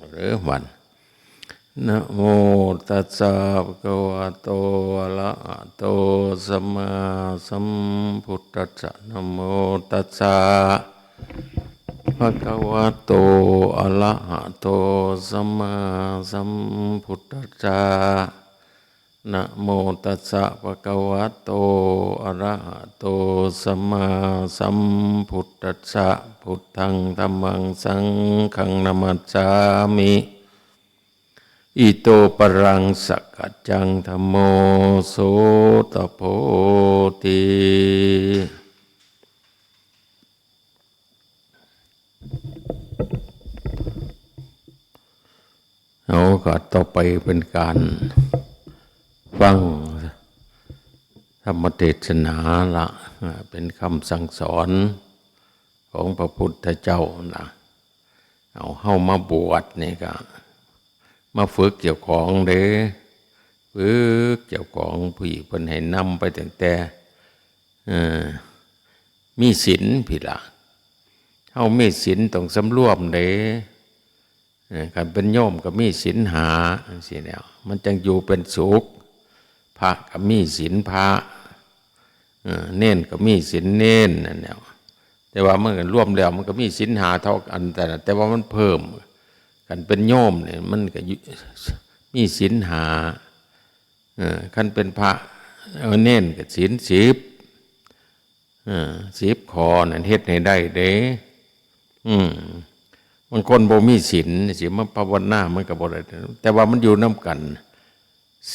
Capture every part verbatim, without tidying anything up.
เด้อบัด นะโมตัสสะ ภะคะวะโต อะระหะโต สัมมาสัมพุทธัสสะ นะโมตัสสะ ภะคะวะโต อะระหะโต สัมมาสัมพุทธัสสะ นะโมตัสสะ ภะคะวะโต อะระหะโต สัมมาสัมพุทธัสสะ พุทธัง ธัมมัง สังฆัง นะมัสสามิ อิโตปะรัง สักกัจจัง ธัมโม โสตะโพธิ เอาก็ต่อไปเป็นการฟังธรรมเทศนาละ อ่า เป็นคำสั่งสอนของพระพุทธเจ้านะ เอาเฮามาบวชนี่ก็ มาฝึกเจ้าของเด้ ฝึกเจ้าของ ผู้เพิ่นให้นำไปตั้งแต่ เอ่อ มีศีลพี้นล่ะ เฮามีศีลต้องสำรวมเด้ เอ่อ คันเป็นโยมก็มีศีลห้าจั่งซี้แหล้ว มันจั่งอยู่เป็นสุข พระก็มีศีลพระ เอ่อ เณรก็มีศีลเณรนั่นแหละ แต่ว่ามันก็รวมแล้วมันก็มีศีลห้าเท่ากัน แต่ แต่ว่ามันเพิ่ม คันเป็นโยมนี่มันก็อยู่ มีศีลห้า เอ่อ คันเป็นพระ เอ่อ เณรก็ศีลสิบ เอ่อ สิบข้อนั่นเฮ็ดให้ได้เด้ อืม บางคนบ่มีศีล สิมาภาวนามันก็บ่ได้ แต่ว่ามันอยู่นำกัน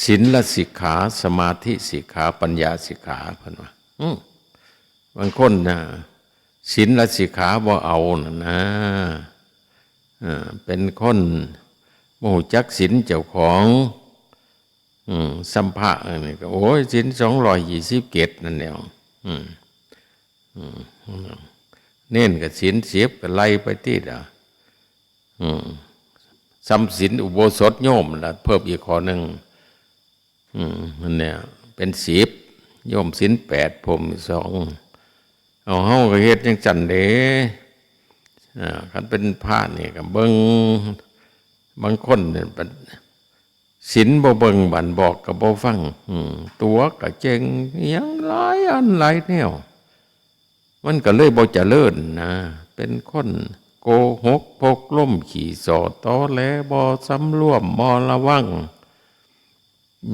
ศีลสิกขา สมาธิสิกขา ปัญญาสิกขา เพิ่นว่า อืม บางคนน่ะ ศีลสิกขาบ่เอานั่นนะ เอ่อ เป็นคนบ่รู้จักศีลเจ้าของ อืม ส่ำพระนี่ก็ โอ้ย ศีลสองร้อยยี่สิบเจ็ดนั่นแหล้ว อืม อืม เณรก็ศีลสิบ ก็ไล่ไปติล่ะ อืม ส่ำศีลอุโบสถโยมละ เพิ่มอีกข้อหนึ่ง อืม นั่นเนี่ย เป็นสิบ โยมศีลแปด เพิ่มอีกสอง เอา เฮาก็เฮ็ดจั่งซั้นเด้ อ่า คันเป็นพระนี่ก็เบิ่ง บางคนเนี่ย ศีลบ่เบิ่ง บัดบอกก็บ่ฟัง อืม ตั๋วก็เจ๋ง อิหยังหลายอันหลายแนว มันก็เลยบ่เจริญนะ เป็นคนโกหก พกลม ขี้ส่อ ตอแหล บ่สำรวม บ่ระวัง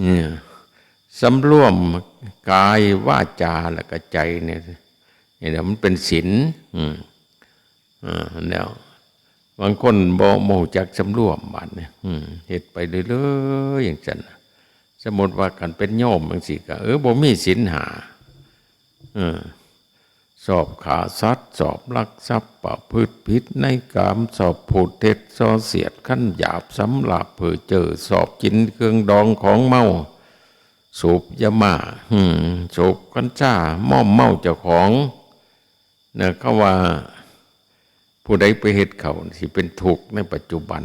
เนี่ย สำรวมกาย วาจา แล้วก็ใจเนี่ย นี่แหละมันเป็นศีล อืม อ่า แล้ว บางคนบ่ บ่รู้จักสำรวม บัดนี้ อืม เฮ็ดไปเรื่อยๆ จั่งซั้นน่ะ สมมุติว่าคันเป็นโยมจั่งซี้ก็ เออ บ่มีศีลห้า เออ ชอบฆ่าสัตว์ ชอบลักทรัพย์ ประพฤติผิดในกาม ชอบพูดเท็จส่อเสียด คำหยาบ สำลาบ เพ้อเจ้อ ชอบกินเครื่องดองของเมา สูบยาม่า อืม สูบกัญชา มอมเมาเจ้าของ นะ เขาว่า ผู้ใดไปเฮ็ดเขาสิเป็นทุกข์ในปัจจุบัน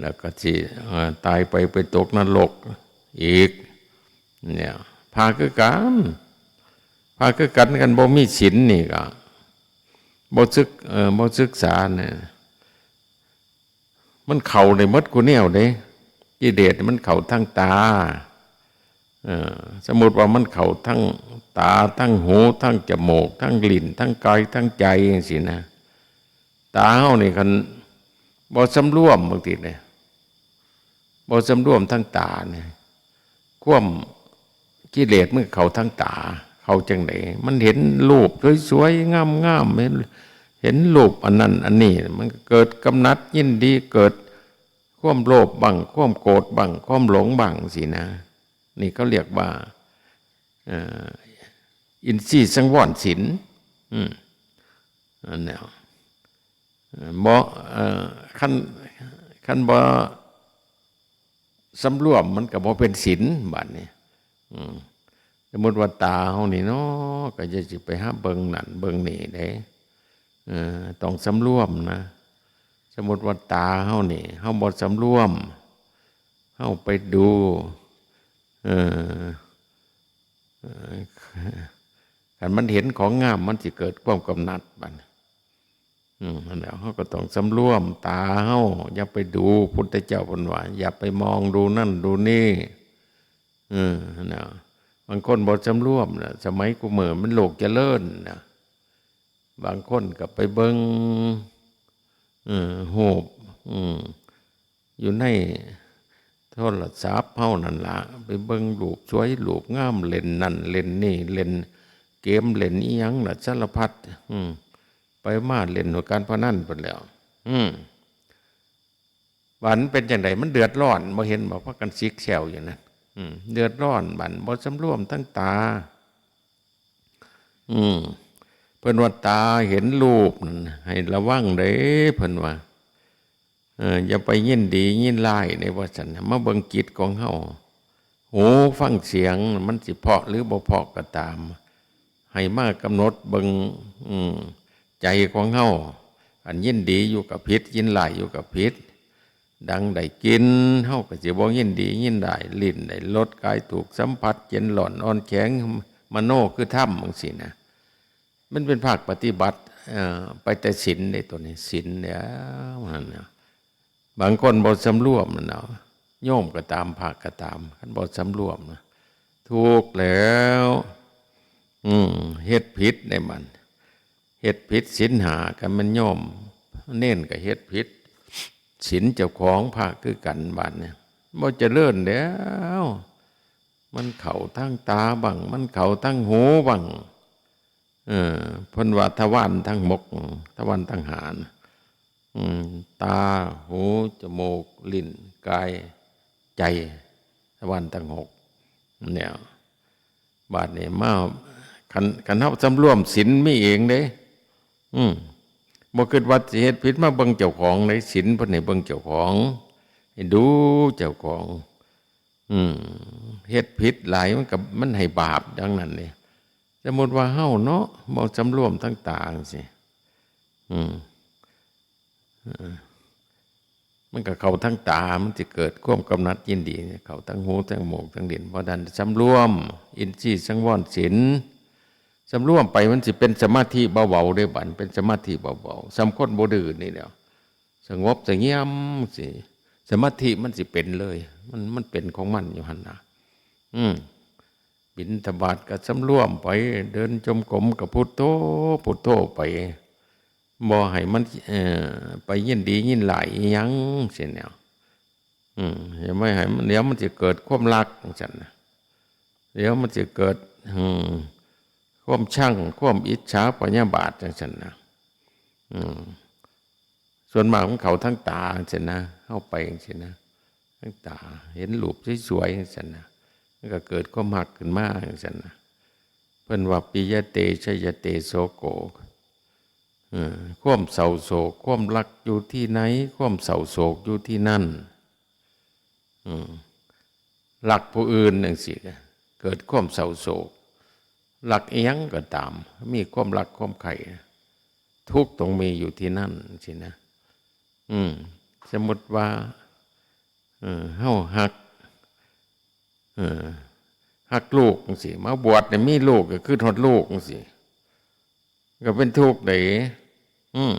แล้วก็สิ เอ่อ ตายไปไปตกนรกอีก เนี่ย พระคือกัน พระคือกัน คันบ่มีศีลนี่ก็บ่ศึก เอ่อ บ่ศึกษาเนี่ย มันเข้าได้หมดคู่แนวเด้ กิเลสมันเข้าทางตา เอ่อ สมมุติว่ามันเข้าทางตา ทางหู ทางจมูก ทางลิ้น ทางกาย ทางใจจั่งซี้นะ ตาเฮานี่คันบ่สำรวมบางทีเนี่ย บ่สำรวมทางตาเนี่ย ความกิเลสมันเข้าทางตา เข้าจั่งใด มันเห็นรูปสวยๆ งามๆ เห็น เห็นรูปอันนั้นอันนี้ มันก็เกิดกำหนัดยินดี เกิดความโลภบ้าง ความโกรธบ้าง ความหลงบ้างสินะ นี่เขาเรียกว่า เอ่อ อินทรีย์สังวรศีล อืม อันเนี้ย เอ่อ บ่ เอ่อ คัน คันบ่สำรวมมันก็บ่เป็นศีล บัดนี้ อืม สมมุติว่าตาเฮานี่เนาะ ก็อย่าสิไปหาเบิ่งนั่นเบิ่งนี่เด้ เอ่อ ต้องสำรวมนะ สมมุติว่าตาเฮานี่ เฮาบ่สำรวม เฮาไปดู เอ่อ เอ่อ คันมันเห็นของงาม มันสิเกิดความกำหนัด บัดนี้ อืมนั่นแหละ เฮาก็ต้องสำรวมตาเฮา อย่าไปดู พุทธเจ้าเพิ่นว่า อย่าไปมองดูนั่นดูนี่ เออนะ บางคนบ่สำรวมนะ สมัยกูเมิอมันโลกเจริญนะ บางคนก็ไปเบิ่ง เออ รูป อืม อยู่ในโทรศัพท์เฮานั่นล่ะ ไปเบิ่งรูปสวยรูปงาม เล่นนั่นเล่นนี่ เล่นเกม เล่นอิหยังล่ะ สารพัด อืม ไปมาเล่นการพนันไปแล้ว อืม บัดเป็นจังได๋ มันเดือดร้อน บ่เห็นบ่ พากันซิกแซวอยู่นั่น อืม เดือดร้อน บัดบ่สำรวมทั้งตา อืม เพิ่นว่าตาเห็นรูปนั่น ให้ระวังเด้ เพิ่นว่า เออ อย่าไปยินดียินร้ายในว่าซั่น มาเบิ่งจิตของเฮา หูฟังเสียง มันสิเพราะหรือบ่เพราะก็ตาม ให้มากำหนดเบิ่ง อืม ใจของเฮา อันยินดีอยู่กับผิด ยินร้ายอยู่กับผิด ดังได้กลิ่น เฮาก็สิบ่ยินดียินร้าย ลิ้นได้รส กายถูกสัมผัส เย็นร้อนอ่อนแข็ง มโนคือธรรมจั่งซี้นะ มันเป็นภาคปฏิบัติ เอ่อ ไปแต่ศีลเด้ ตัวนี้ ศีลเด้ นั่นน่ะ บางคนบ่สำรวมนั่นน่ะ โยมก็ตาม พระก็ตาม คันบ่สำรวมนะ ถูกแล้ว อืม เฮ็ดผิดได้บัด เฮ็ดผิดศีลห้า คันแม่นโยม เณรก็เฮ็ดผิดศีลเจ้าของ พระคือกัน บัดเนี่ย บ่เจริญแล้ว มันเข้าทางตาบ้าง มันเข้าทางหูบ้าง เออ เพิ่นว่าทวารทั้งหก ทวารทั้งห้า อืม ตา หู จมูก ลิ้น กาย ใจ ทวารทั้งหก เนี่ย บาดนี้มา คัน คันเฮาสำรวมศีลมีเองเด้ อืม บ่คิดว่าสิเฮ็ดผิด มาเบิ่งเจ้าของเด้ ศีลเพิ่นให้เบิ่งเจ้าของ ให้ดูเจ้าของ อืม เฮ็ดผิดหลายมันก็ มันให้บาปดังนั้นเด้ สมมุติว่าเฮาเนาะ บ่สำรวมทั้งตาจั่งซี้ อืม เออ มันก็เข้าทางตา มันสิเกิดความกำหนัดยินดี เข้าทางหู ทางจมูก ทางลิ้น เพราะนั้นสำรวม อินทรีย์สังวรศีล สำรวมไปมันสิเป็นสมาธิเบาๆเด้บัด เป็นสมาธิเบาๆ ส่ำคนบ่ดื้อนี่แหล้ว สงบเสงี่ยมสิ สมาธิมันสิเป็นเลย มัน มันเป็นของมันอยู่หั่นน่ะ อืม บิณฑบาตก็สำรวมไป เดินจงกรมก็พุทโธ พุทโธไป บ่ให้มัน เอ่อ ไปยินดียินร้ายอิหยังซี้แนว อืม อย่าไม่ให้มัน เดี๋ยวมันสิเกิดความรักจั่งซั่นน่ะ เดี๋ยวมันสิเกิด อืม ความชัง ความอิจฉาพยาบาทจั่งซั่นน่ะ อืม ส่วนมากมันเข้าทางตาจั่งซี้นะ เฮาไปจั่งซี้นะ ทางตา เห็นรูปสวยๆจั่งซี้นะ มันก็เกิดความฮักขึ้นมาจั่งซี้นะ เพิ่นว่า ปิยะเต ชะยะเต โสโก เออ ความเศร้าโศก ความรักอยู่ที่ไหน ความเศร้าโศกอยู่ที่นั่น อืม รักผู้อื่นจั่งซี้ เกิดความเศร้าโศก รักอิหยังก็ตาม มีความรักความใคร่ ทุกข์ต้องมีอยู่ที่นั่นซี้นะ อืม สมมุติว่า เออ เฮาฮัก เออ ฮักลูกจั่งซี้ มาบวชเนี่ยมีลูกก็คิดฮอดลูกจั่งซี้ ก็เป็นทุกข์เด้ อืม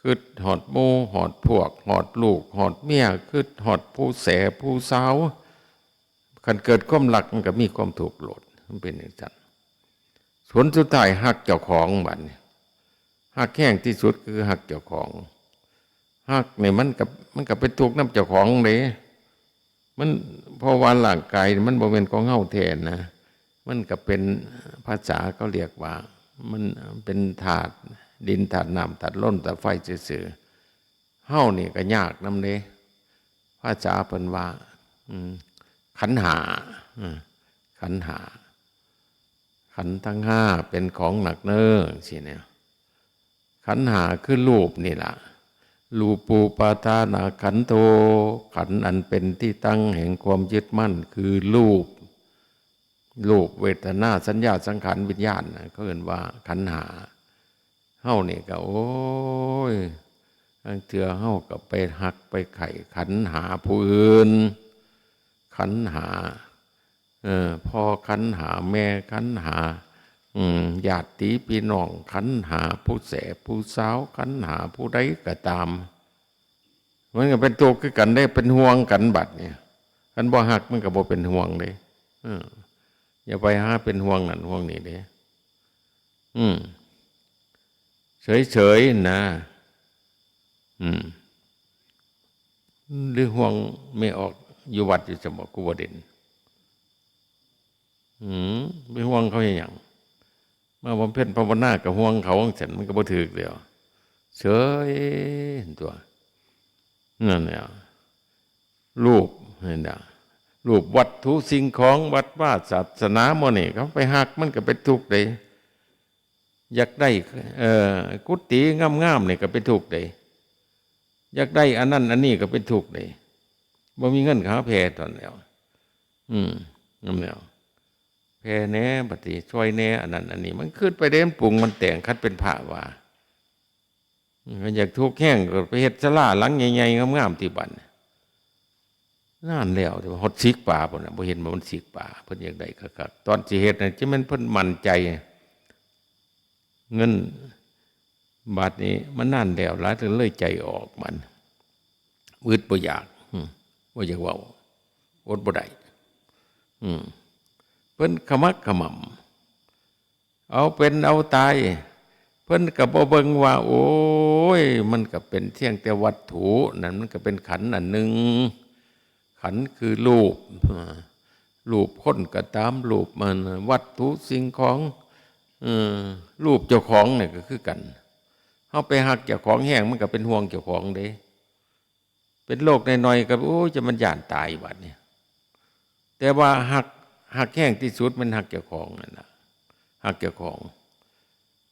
คิดฮอดหมู่ ฮอดพวก ฮอดลูก ฮอดเมีย คิดฮอดผู้แสผู้สาว คันเกิดความรักมันก็มีความทุกข์โลด มันเป็นจั่งซั่น ผลสุดท้ายฮักเจ้าของบัดนี้ ฮักแฮงที่สุดคือฮักเจ้าของ ฮักนี่มันก็ มันก็เป็นทุกข์นำเจ้าของเด้ มัน เพราะว่าร่างกายนี่มันบ่แม่นของเฮาแท้นะ มันก็เป็น ภาษาเขาเรียกว่า มันเป็นธาตุดิน ธาตุน้ำ ธาตุลม ธาตุไฟซื่อๆ เฮานี่ก็ยากนำเด้ ภาษาเพิ่นว่า อืม ขันธ์ห้า อืม ขันธ์ห้า ขันธ์ทั้งห้าเป็นของหนักเน้อ ซี้แนว ขันธ์ห้าคือรูปนี่ล่ะ รูปูปาทานาขันโธ ขันธ์อันเป็นที่ตั้งแห่งความยึดมั่นคือรูป รูป เวทนา สัญญา สังขาร วิญญาณน่ะ เขาเอิ้นว่าขันธ์ห้า เฮานี่ก็ โอ้ย ลางเทื่อเฮาก็ไปฮักไปใคร่ขันหาผู้อื่น ขันหา เออ พ่อขันหา แม่ขันหา อืม ญาติพี่น้องขันห้า ผู้แสผู้สาวขันห้า ผู้ใดก็ตาม มันก็เป็นทุกข์คือกันเด้ เป็นห่วงกันบัดเนี่ย คันบ่ฮักมันก็บ่เป็นห่วงเด้ เออ อย่าไปหาเป็นห่วงนั่นห่วงนี่เด้ อืม เฉยๆนะ อืม หรือห่วงแม่ออกอยู่วัดอยู่ซั่นบ่ ครูบ่เด่น อืม ไปห่วงเขาเฮ็ดหยัง มาบำเพ็ญภาวนาก็ห่วงเขาจั่งซั้น มันก็บ่ถูกแล้ว เฉยตัว นั่นแหละ รูป เห็นบ่ รูปวัตถุสิ่งของ วัดวาศาสนาหมู่นี่ เขาไปฮักมันก็เป็นทุกข์เด้ อยากได้ เอ่อ กุฏิงามๆ นี่ก็เป็นทุกข์เด้ อยากได้อันนั้นอันนี้ก็เป็นทุกข์เด้ บ่มีเงินก็หาแผ่ตอนแล้ว อืม นั่นแหล้ว แผ่แหน่ บัดนี้ ซ่อยแหน่ อันนั้นอันนี้ มันคิดไปเด้ มันปรุงมันแต่ง คันเป็นพระว่า อืม คันอยากทุกข์แฮงก็ไปเฮ็ดศาลาหลังใหญ่ๆ งามๆ ติบัด นานแล้ว แต่ว่าฮอดสิกปาพุ้นน่ะ บ่เห็นว่ามันสิกปา เพิ่นอยากได้คักๆ ตอนสิเฮ็ดน่ะ จั่งแม่นเพิ่นมั่นใจ เงินบาทนี้มันนานแล้วหลาย เลยใจออกมัน อึดบ่อยาก อืม บ่อยากเว้า อดบ่ได้ อืม เพิ่นขมักเขม้น เอาเป็นเอาตาย เพิ่นก็บ่เบิ่งว่า โอ้ย มันก็เป็นเพียงแต่วัตถุ นั่นมันก็เป็นขันธ์อันหนึ่ง ขันธ์คือรูป อ่า รูปคนก็ตาม รูปมัน วัตถุสิ่งของ เออ รูปเจ้าของนี่ก็คือกัน เฮาไปฮักเจ้าของแฮง มันก็เป็นห่วงเจ้าของเด้ เป็นโรคน้อยๆ ก็ โอ้ย จะมันย้านตายบัดนี้ แต่ว่าฮัก ฮักแฮงที่สุดมันฮักเจ้าของนั่นน่ะ ฮักเจ้าของ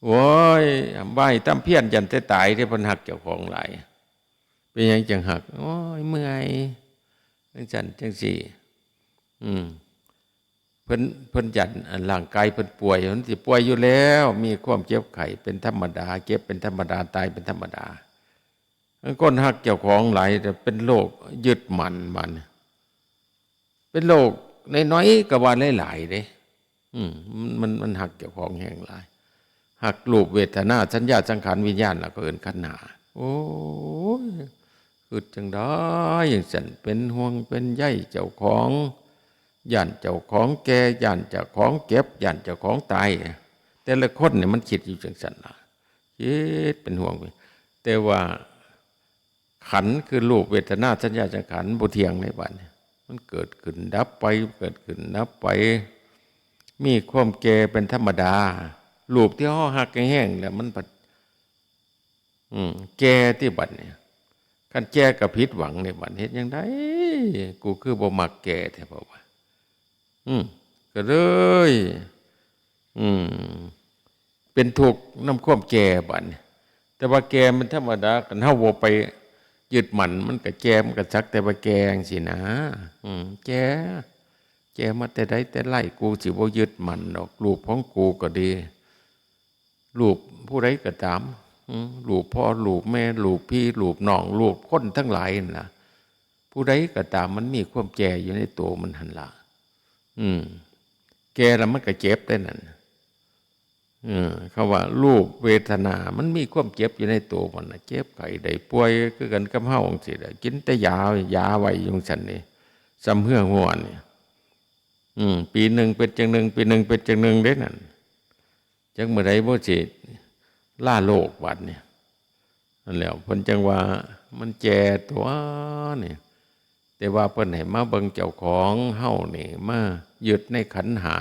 โอ้ย ไหว้ทำเพียรย้านแต่ตายเด้ เพิ่นฮักเจ้าของหลาย เป็นหยังจั่งฮัก โอ้ย เมื่อย จั่งซั้นจั่งซี้ อืม เพิ่น เพิ่นย้าน อันร่างกายเพิ่นป่วย มันสิป่วยอยู่แล้ว มีความเจ็บไข้เป็นธรรมดา เจ็บเป็นธรรมดา ตายเป็นธรรมดา คนฮักเจ้าของหลาย แต่เป็นโรคยึดมั่นมัน เป็นโรคน้อยๆ ก็ว่าหลายๆ เด้ อืม มัน มัน มันฮักเจ้าของแฮงหลาย ฮักรูปเวทนาสัญญาสังขารวิญญาณ แล้วก็เอิ้นขันธ์ห้า โอ้ย คิดจั่งใดจั่งซั้น เป็นห่วงเป็นใยเจ้าของ ย้านเจ้าของแก่ ย้านเจ้าของเจ็บ ย้านเจ้าของตาย แต่ละคนนี่มันคิดอยู่จั่งซั้นล่ะ คิดเป็นห่วง แต่ว่าขันธ์คือรูปเวทนาสัญญาสังขารบ่เที่ยงในบัดนี้ มันเกิดขึ้นดับไป เกิดขึ้นดับไป มีความแก่เป็นธรรมดา รูปที่เฮาฮักแฮงๆ แล้วมันบัด อืม แก่ติบัดนี้ คันแก่ก็ผิดหวังนี่บัด เฮ็ดจั่งใด กูคือบ่มักแก่แท้ เพราะว่า อืม ก็เลย อืม เป็นทุกข์นำความแก่บัดนี้ แต่ว่าแก่มันธรรมดา คันเฮาบ่ไปยึดมั่น มันก็แก่ มันก็สักแต่ว่าแก่จั่งซี้นะ อืม แก่ แก่มาแต่ใดแต่ไร กูสิบ่ยึดมั่นดอก รูปของกูก็ดี รูปผู้ใดก็ตาม อืม รูปพ่อ รูปแม่ รูปพี่ รูปน้อง รูปคนทั้งหลายนั่นล่ะ ผู้ใดก็ตามมันมีความแก่อยู่ในตัวมันหั่นล่ะ อืม แก่แล้วมันก็เจ็บได้นั่น เออ เขาว่ารูปเวทนามันมีความเจ็บอยู่ในตัวมันน่ะ เจ็บไข้ได้ป่วยคือกันกับเฮาจั่งซี้แหละ กินแต่ยา ยาไว้อยู่จั่งซั้นนี่ ส่ำเหือหัวนี่ อืม ปีหนึ่งเป็นจั่งหนึ่ง ปีหนึ่งเป็นจั่งหนึ่งเด้นั่น จักมื้อใดบ่สิลาโลกบัดนี้ นั่นแหล้ว เพิ่นจั่งว่ามันแก่ตัวนี่ แต่ว่าเพิ่นให้มาเบิ่งเจ้าของเฮานี่ มายึดในขันธ์ห้า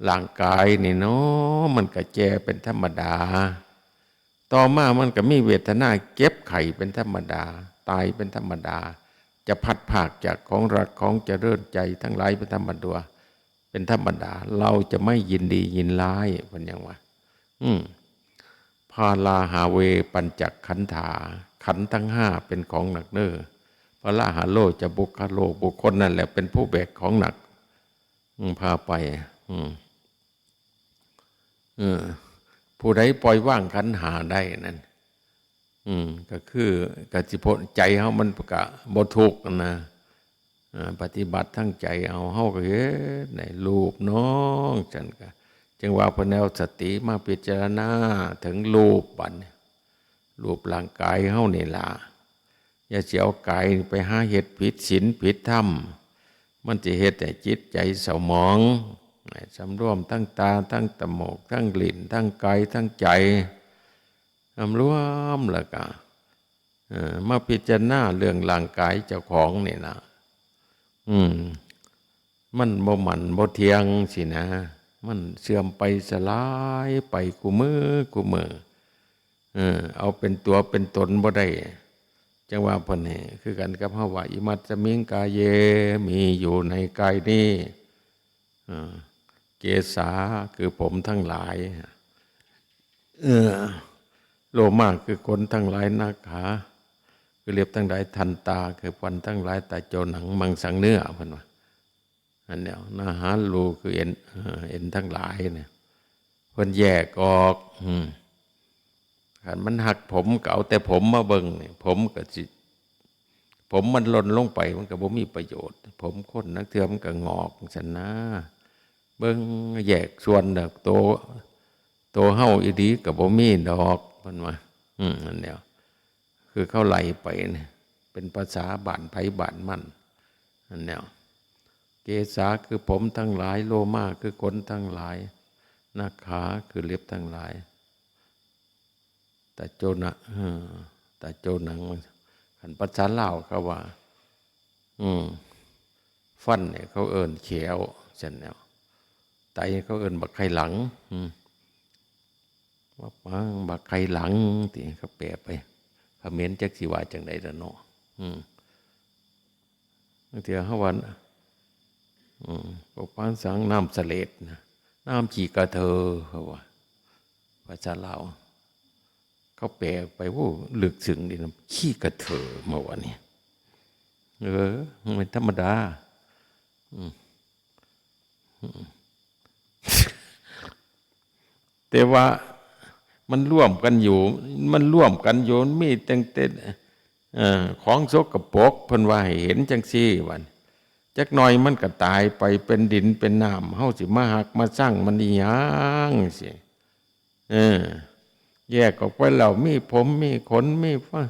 ร่างกายนี่เนาะ มันก็แก่เป็นธรรมดา ต่อมามันก็มีเวทนาเจ็บไข้เป็นธรรมดา ตายเป็นธรรมดา จะพลัดพรากจากของรักของเจริญใจทั้งหลายเป็นธรรมดา เป็นธรรมดา เราจะไม่ยินดียินร้าย เพิ่นยังว่า อืม พาราหาเวปัญจขันธา ขันธ์ทั้งห้าเป็นของหนักเน้อ พาราหาโรจะบุคคโล บุคคลนั่นแหละเป็นผู้แบกของหนัก อืม พาไป อืม เออ ผู้ใดปล่อยวางขันธ์ห้าได้นั่น อืม ก็คือ ก็สิพ้น ใจเฮามันก็บ่ทุกข์นะ อ่า ปฏิบัติทางใจเอา เฮาก็เฮ็ดในรูปน้อง จั่งซั้นก็ จั่งว่าเพิ่นเอาสติมาพิจารณาถึงรูปบัดนี้ รูปร่างกายเฮานี่ล่ะ อย่าสิเอากายไปหาเฮ็ดผิดศีลผิดธรรม มันสิเฮ็ดให้จิตใจเศร้าหมอง สำรวมทั้งตา ทั้งจมูก ทั้งลิ้น ทั้งกาย ทั้งใจ สำรวมแล้วก็ เอ่อ มาพิจารณาเรื่องร่างกายเจ้าของนี่นะ อืม มันบ่มั่นบ่เที่ยงสินะ มันเสื่อมไปสลายไปคู่มื้อคู่มื้อ เออ เอาเป็นตัวเป็นตนบ่ได้ จั่งว่าเพิ่นให้ คือกันกับเฮาว่า อิมัสสมิงกาเย มีอยู่ในกายนี้ เออ เกสา คือผมทั้งหลาย เออ โลมา คือขนทั้งหลาย นาขา คือเล็บทั้งหลาย ทันตา คือฟันทั้งหลาย ตะโจ หนัง มังสัง เนื้อ เพิ่นว่า อันเดียว นาหารู คือเอ็น เอ่อ เอ็นทั้งหลายเนี่ย เพิ่นแยกออก อืม คันมันหักผมก็เอาแต่ผมมาเบิ่งนี่ ผมก็สิ ผมมันหล่นลงไป มันก็บ่มีประโยชน์ ผมคนนักเทื่อมันก็งอกซั่นนะ เบิ่งแยกส่วนดอก โต โตเฮาอีหลีก็บ่มีดอก เพิ่นว่า อืม นั่นแหล้ว คือเขาไล่ไปเนี่ย เป็นภาษาบ้านไผบ้านมัน นั่นแหล้ว เกสา คือผมทั้งหลาย โลมา คือขนทั้งหลาย นาขา คือเล็บทั้งหลาย ตะโจ หนะ เออ ตะโจ หนัง คันภาษาลาวเขาว่า อืม ฟันเนี่ยเขาเอิ้นแข้ว ซั่นแหล้ว ไตเขาเอิ้นบักไข่หลัง อืม บัก บักไข่หลัง ติ เขาแปลไป เขมรจักสิว่าจั่งใดล่ะเนาะ อืม บางเทื่อเฮาว่า อืม พวกปานสัง น้ำเสลดนะ น้ำขี้กะเทอ เขาว่า ภาษาลาว เขาแปลไป โอ้ ลึกซึ้งดีนะ ขี้กะเทอ มาว่านี่ เออ มันธรรมดา อืม อืม แต่ว่ามันร่วมกันอยู่ มันร่วมกันอยู่ มันมีตั้งแต่ เอ่อ ของสกปรก เพิ่นว่าให้เห็นจั่งซี่ บัดจักหน่อยมันก็ตายไปเป็นดินเป็นน้ำ เฮาสิมาฮักมาซังมันอีหยังสิ เออ แยกออกไปแล้ว มีผม มีขน มีฟัน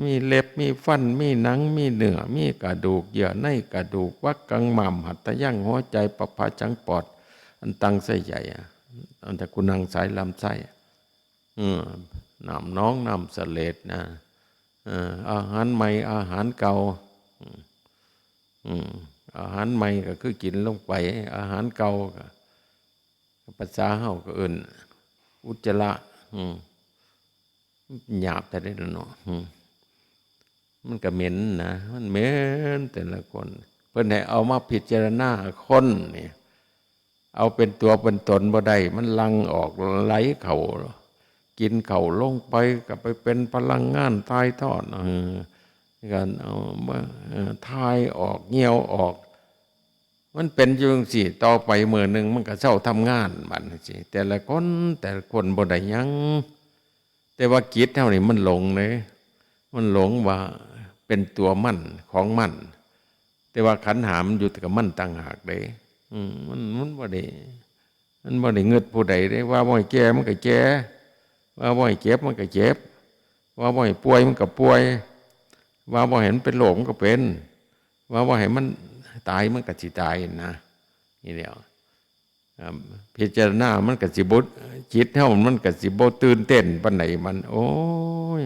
มีเล็บ มีฟัน มีหนัง มีเนื้อ มีกระดูก เยื่อในกระดูก วักกัง ม้าม หัตถยัง หัวใจ ปะพา จัง ปอด อันตัง ไส้ใหญ่อะ อันตะกุนัง สายลำไส้ เออ น้ำหนอง น้ำเสลดนะ เออ อาหารใหม่ อาหารเก่า อืม อืม อาหารใหม่ก็คือกินลงไป อาหารเก่าก็ ภาษาเฮาก็เอิ้นอุจจาระ อืม หยาบแต่ได้เนาะ อืม มันก็เหม็นนะ มันเหม็นแต่ละคน เพิ่นให้เอามาพิจารณาคนนี่ เอาเป็นตัวเป็นตนบ่ได้ มันหลั่งออกไหลเข้า กินเข้าลงไปก็ไปเป็นพลังงานถ่ายทอด เออ การเอามา เอ่อ ถ่ายออก เหยี่ยวออก มันเป็นอยู่จั่งซี้ ต่อไปมื้อหนึ่งมันก็เซาทำงาน บัดนี้สิ แต่ละคน แต่ละคนบ่ได้หยัง แต่ว่าจิตเฮานี่มันหลงเด้ มันหลงว่าเป็นตัวมันของมัน แต่ว่าขันธ์ห้ามันอยู่กับมันต่างหากเด้ อืม มัน มันบ่ได้ มันบ่ได้งึดผู้ใดเด้ ว่าบ่ให้แก่มันก็แก่ ว่าบ่ให้เจ็บมันก็เจ็บ ว่าบ่ให้ป่วยมันก็ป่วย ว่าบ่ให้มันเป็นโรคมันก็เป็น ว่าบ่ให้มันตายมันก็สิตายนะ นี่แหล้ว อ่า พิจารณามันก็สิบ่ จิตเฮามันก็สิบ่ตื่นเต้นปานใด มัน โอ้ย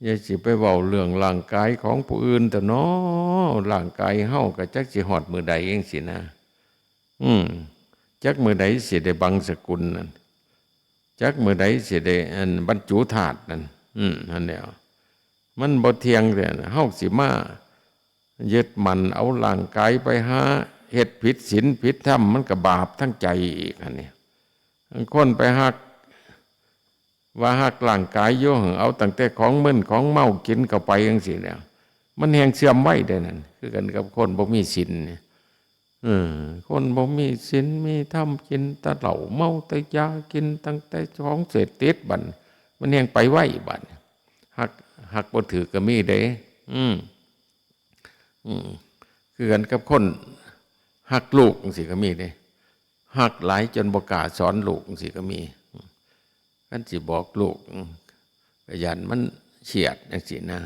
อย่าสิไปเว้าเรื่องร่างกายของผู้อื่นเถาะเนาะ ร่างกายเฮาก็จักสิฮอดมื้อใดจั่งซี้นะ อืม จักมื้อใดสิได้บังสกุลนั่น จักมื้อใดสิได้อันบรรจุธาตุนั่น อืม นั่นแหละ มันบ่เที่ยงเด้ เฮาสิมายึดมั่นเอาร่างกายไปหาเฮ็ดผิดศีลผิดธรรม มันก็บาปทั้งใจอีก อันนี้ บางคนไปฮัก ว่าฮักร่างกายอยู่ เอาตั้งแต่ของมึนของเมากินเข้าไปจั่งซี้แหล้ว มันแฮ่งเสื่อมไวเด้นั่น คือกันกับคนบ่มีศีลนี่ เออ คนบ่มีศีลมีธรรม กินแต่เหล้า เมาแต่ยา กินตั้งแต่ของเสพติด บัดมันแฮ่งไปไว บัดฮัก ฮักบ่ถืกก็มีเด้ อืม อืม คือกันกับคนฮักลูกจั่งซี้ก็มีเด้ ฮักหลายจนบ่กล้าสอนลูกจังซี้ก็มี คันสิบอกลูก ก็ย้านมันเครียดจังซี้นะ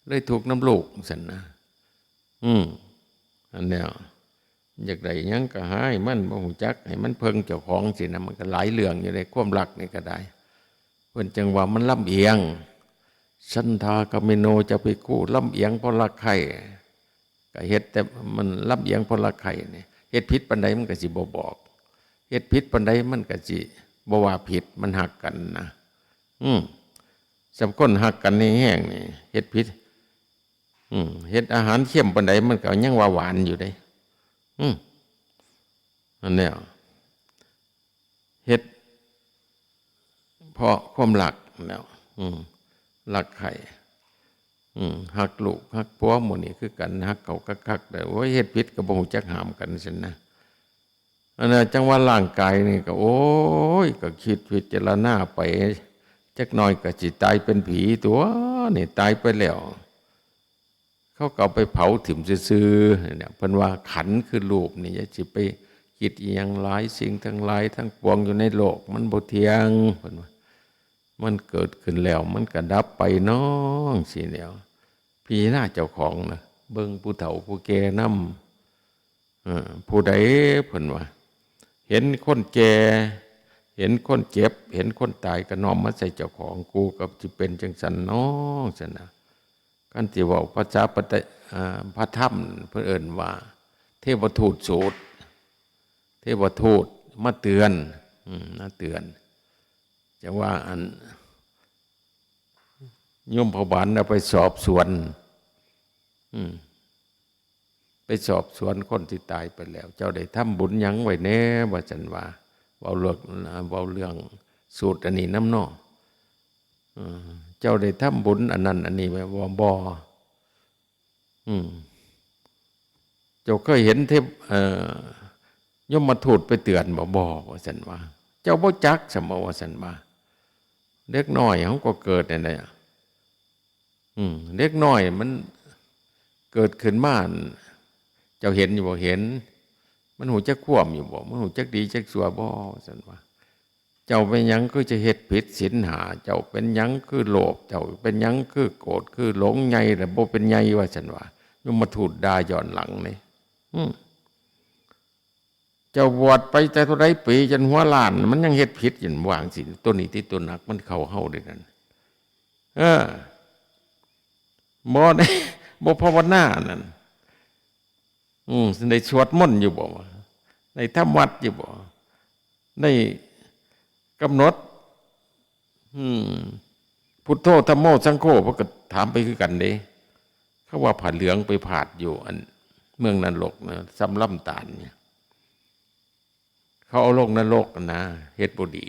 เลยทุกข์นำลูกจังซั้นนะ อืม อันเนี้ย อยากได้หยังก็หาให้มัน บ่ฮู้จักให้มันเพิ่งเจ้าของซี้นะ มันก็หลายเรื่องอยู่ในความรักนี่ก็ได้ เพิ่นจั่งว่ามันลำเอียง ฉันทากาเมโน จะภิกขุ ลำเอียงเพราะรักใคร่ ก็เฮ็ดแต่มันลำเอียงเพราะรักใคร่นี่ เฮ็ดผิดปานใดมันก็สิบ่บอก เฮ็ดผิดปานใดมันก็สิบ่ว่าผิด มันฮักกันนะ อืม ส่ำคนฮักกันแฮงๆนี่ เฮ็ดผิด อืม เฮ็ดอาหารเค็มปานใดมันก็ยังว่าหวานอยู่เด้ อืม อันเนี้ย เฮ็ดเพราะความรักแล้ว อืม รักใคร่ อืม ฮักลูกฮักผัวหมู่นี้คือกัน ฮักเขาคักๆ แต่โอ้ย เฮ็ดผิดก็บ่ฮู้จักห้ามกันซั่นนะ อันนั้นจั่งว่าร่างกายนี่ก็ โอ้ย ก็คิดพิจารณาไป จักหน่อยก็สิตายเป็นผีตั๊วนี่ ตายไปแล้ว เขาก็เอาไปเผาถิ่มซื่อๆ เนี่ย เพิ่นว่าขันธ์คือรูปนี่ อย่าสิไปคิดอิหยังหลาย สิ่งทั้งหลายทั้งปวงอยู่ในโลก มันบ่เที่ยง เพิ่นว่า มันเกิดขึ้นแล้ว มันก็ดับไปน้องสิแล้ว พิจารณาเจ้าของนะ เบิ่งผู้เฒ่าผู้แก่นำ เออ ผู้ใด เพิ่นว่า เห็นคนแก่ เห็นคนเจ็บ เห็นคนตาย ก็น้อมมาใส่เจ้าของ กูก็สิเป็นจั่งซั้นน้อง ซั่นนะ คันสิเว้าภาษาปะตะ อ่า พระธรรม เพิ่นเอิ้นว่า เทวทูตสูตร เทวทูตมาเตือน อืม มาเตือน จั่งว่าอัน ยมพบาลเอาไปสอบสวน อืม ไปสอบสวนคนที่ตายไปแล้ว เจ้าได้ทำบุญหยังไว้แน่ ว่าซั่นว่า เว้าเรื่อง เว้าเรื่องสูตรอันนี้นำเนาะ เออ เจ้าได้ทำบุญอันนั้นอันนี้ไว้บ่ บ่ อืม เจ้าเคยเห็นเทพ เอ่อ ยมทูตไปเตือนบ่ บ่ ว่าซั่นว่า เจ้าบ่จักซั่นบ่ ว่าซั่นว่า เด็กน้อยเฮาก็เกิดนั่นแหละ อืม เด็กน้อยมันเกิดขึ้นมา เจ้าเห็นอยู่บ่ เห็น มันฮู้จักความอยู่บ่ มันฮู้จักดีจักชั่วบ่ ว่าซั่นว่า เจ้าเป็นหยังคือจะเฮ็ดผิดศีลห้า เจ้าเป็นหยังคือโลภ เจ้าเป็นหยังคือโกรธ คือหลงใหญ่ แล้วบ่เป็นใหญ่ ว่าซั่นว่า ยมทูตด่าย้อนหลังนี่ อืม เจ้าบวชไปแต่เท่าใดปี จนหัวล้าน มันยังเฮ็ดผิดอยู่ ว่าจั่งซี้ ตัวนี้ติตัวหนัก มันเข้าเฮาเด้นั่น เออ บ่ได้ บ่ภาวนานั่น อืม ได้สวดมนต์อยู่บ่ ได้ทำวัดอยู่บ่ ได้กำหนด อืม พุทโธ ธัมโม สังโฆ เพิ่นก็ถามไปคือกันเด้ เขาว่าผ้าเหลืองไปผาดอยู่อันเมืองนรกนะ ส่ำลำธารเนี่ย เขาเอาลงนรกนะ เฮ็ดบ่ดี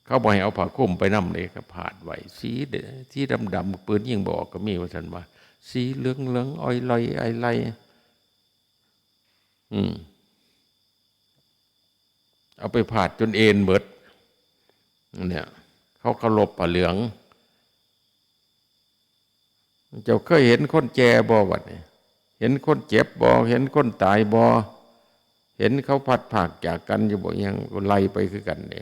เขาบ่ให้เอาผ้าคลุมไปนำเด้ ก็ผาดไว้ สีแดง สีดำๆ ปืนยิงบ่ออกก็มี ว่าซั่นว่า สีเหลืองๆ อ้อยลอยอ้อยลอย อืม เอาไปผาดจนเอนเบิด เนี่ย เขาเคารพผ้าเหลือง เจ้าเคยเห็นคนแก่บ่ บัดนี้ เห็นคนเจ็บบ่ เห็นคนตายบ่ เห็นเขาพลัดพรากจากกันอยู่บ่ อิหยัง ก็ไล่ไปคือกันเด้